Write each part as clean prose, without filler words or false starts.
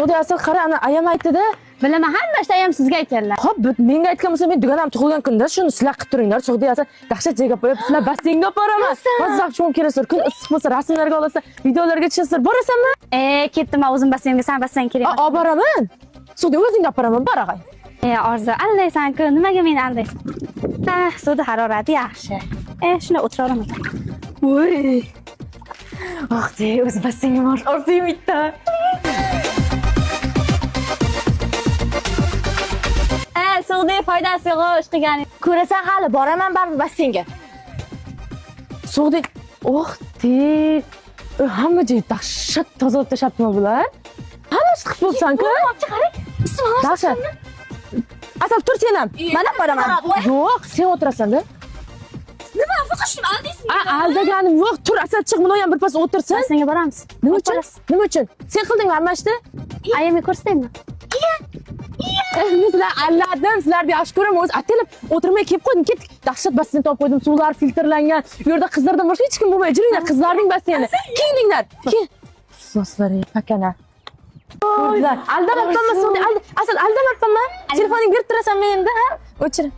Sug'diy, Asal, qara, ana ayam aytdi-da. Bilaman, hamma ishni ayam sizga aytganlar. Xo'p, menga aytgan bo'lsa, men dugonam tug'ilgan kunda shuni sizlar qilib turinglar. Sug'diy, Asal, dahshat joyga qo'yib, sizlar basseynga olib boraman. Hozir cho'mib kelasizlar. Kun issiq bo'lsa, rasmlarga olasizlar, videolarga tushasizlar. Borasanmi? Ketdim men o'zim basseynga, sen basseyn kerak. Olib boraman. Sug'diy, o'zingni olib boraman, bor og'ay. Orzu, aldaysan-ku, nimaga meni aldaysan? Ha, suvda harorati yaxshi. Shunda o'tiraveraman. Voy. Oh, de, o'zi basseynga borish orzuyim bitta. Sug'diy foydasi yo'q ish qilganing. Ko'rasan hali, boraman baribir basseynga. Sug'diy, oh, de. Hamma joyi dahshat tozalab tashlabdimi bular? Hamma ish qilib bo'lsan-ku. Dahshat. Asal, tur sen ham. Mana boraman. Yo'q, sen o'tirasan-da. Nima faqat shuni aldaysiz? A, aldaganim yo'q. Tur, Asal, chiq, buni ham birpas o'tirsin. Basseynga boramiz. Nima uchun? Nima uchun? Sen qildingmi hamma ishni? Ayamga ko'rsataymi? Men sizlar aldadim, sizlarni yaxshi ko'raman. O'zi atalib o'tirmay kelib qo'ydim, ketdik. Dahshat basseyn topib qo'ydim, suvlar filtrlangan. Bu yerda qizlardan boshqa hech kim bo'lmaydi. Yuringlar, qizlarning basseyni. Kiyininglar. Keyin. Ifloslar, pakana. Ko'rdilar. Aldamabmanmi suvni? Asal, aldamabmanmi? Telefoningni berib turasanmi endi, ha? O'chir.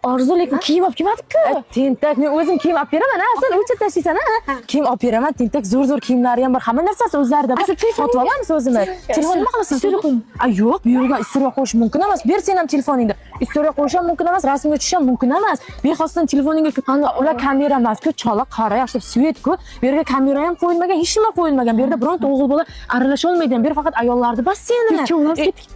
Orzu, lekin kiyim olib kelmadik-ku. Tentak, men o'zim kiyim olib beraman, ha, Asal, o'chir tashlaysan, ha? Kiyim olib beraman, tentak, zo'r zo'r kiyimlari ham bor, hamma narsasi o'zlarida bor. Sotib olamiz o'zimiz. Telefon nima qilasan? A, yo'q, bu yerga istoriya qo'yish mumkin emas. Ber sen ham telefoningni. Istoriya qo'yish ham mumkin emas, rasmga tushish ham mumkin emas. Bexosdan telefoningga ular kamera emas-ku, chola qora, yaxshilab svet-ku. Bu yerga kamera ham qo'yilmagan, hech nima qo'yilmagan. Bu yerda bironta o'g'il bola aralasha olmaydi ham. Bu yer faqat ayollarni basseyni.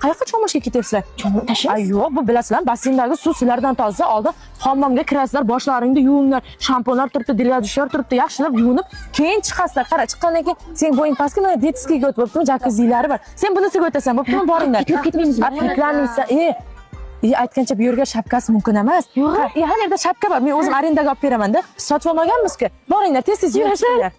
Qayoqqa cho'milishga ketyapsizlar? Cho'milib Ay yo'q, bu bilasizlar, basseyndagi suv sizlardan toza. Oldin hammomga kirasizlar, boshlaringni yuvinglar, shampunlar turibdi, dilyadishlar turibdi, yaxshilab yuvinib, keyin chiqasizlar. Qara, chiqqandan keyin sen bo'ying pastga, mana детский ga o'tib, bo'ptimi? Jakuzilari bor. Sen bunisiga o'tasan, bo'ptimi? Boringlar. Ketmaymiz. Yuklanmaysan. Aytgancha bu yerga shapkasi mumkin emas. Yo'q. Har yerda shapka bor. Men o'zim arendaga olib beraman-da. Sotib olmaganmiz-ku. Boringlar, tez-tez yurib chiqinglar.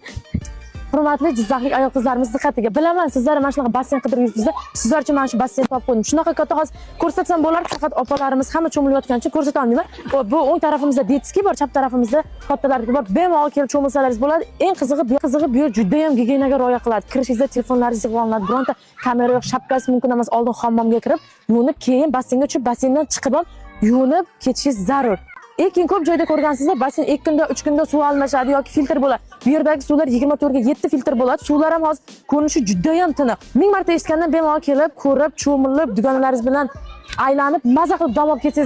Hurmatli jizzaxlik ayol qizlarimiz diqqatiga. Bilaman, sizlar mana shunaqa basseyn qidirib yuribsizlar. Sizlar uchun mana shu basseyn topib qo'ydim. Shunaqa katta, hozir ko'rsatsam bo'lardi, faqat opalarimiz hamma cho'milayotgan uchun ko'rsata olmayman. Bu o'ng tarafimizda детский bor, chap tarafimizda kattalarniki bor. Bemalol kelib cho'milsalaringiz bo'ladi. Eng qizig'i bu yer juda ham gigiyenaga rioya qiladi. Kirishingizda telefonlaringiz yig'ib olinadi. Bironta kamera yo'q, shapkasi mumkin emas. Oldin hammomga kirib, yuvinib, keyin basseynga tushib, basseyndan chiqib ham yuvinib ketishingiz zarur. Lekin ko'p joyda ko'rgansizlar, basseyn 2 kunda, 3 kunda suv almashadi yoki filtr bo'ladi. Bu yerdagi suvlar 24 ga 7 filtr bo'ladi. Suvlar ham hozir ko'rinishi juda ham tiniq. Ming marta eshitgandan bemalol kelib, ko'rib, cho'milib, dugonalaringiz bilan aylanib, maza qilib dam olib ketsangiz.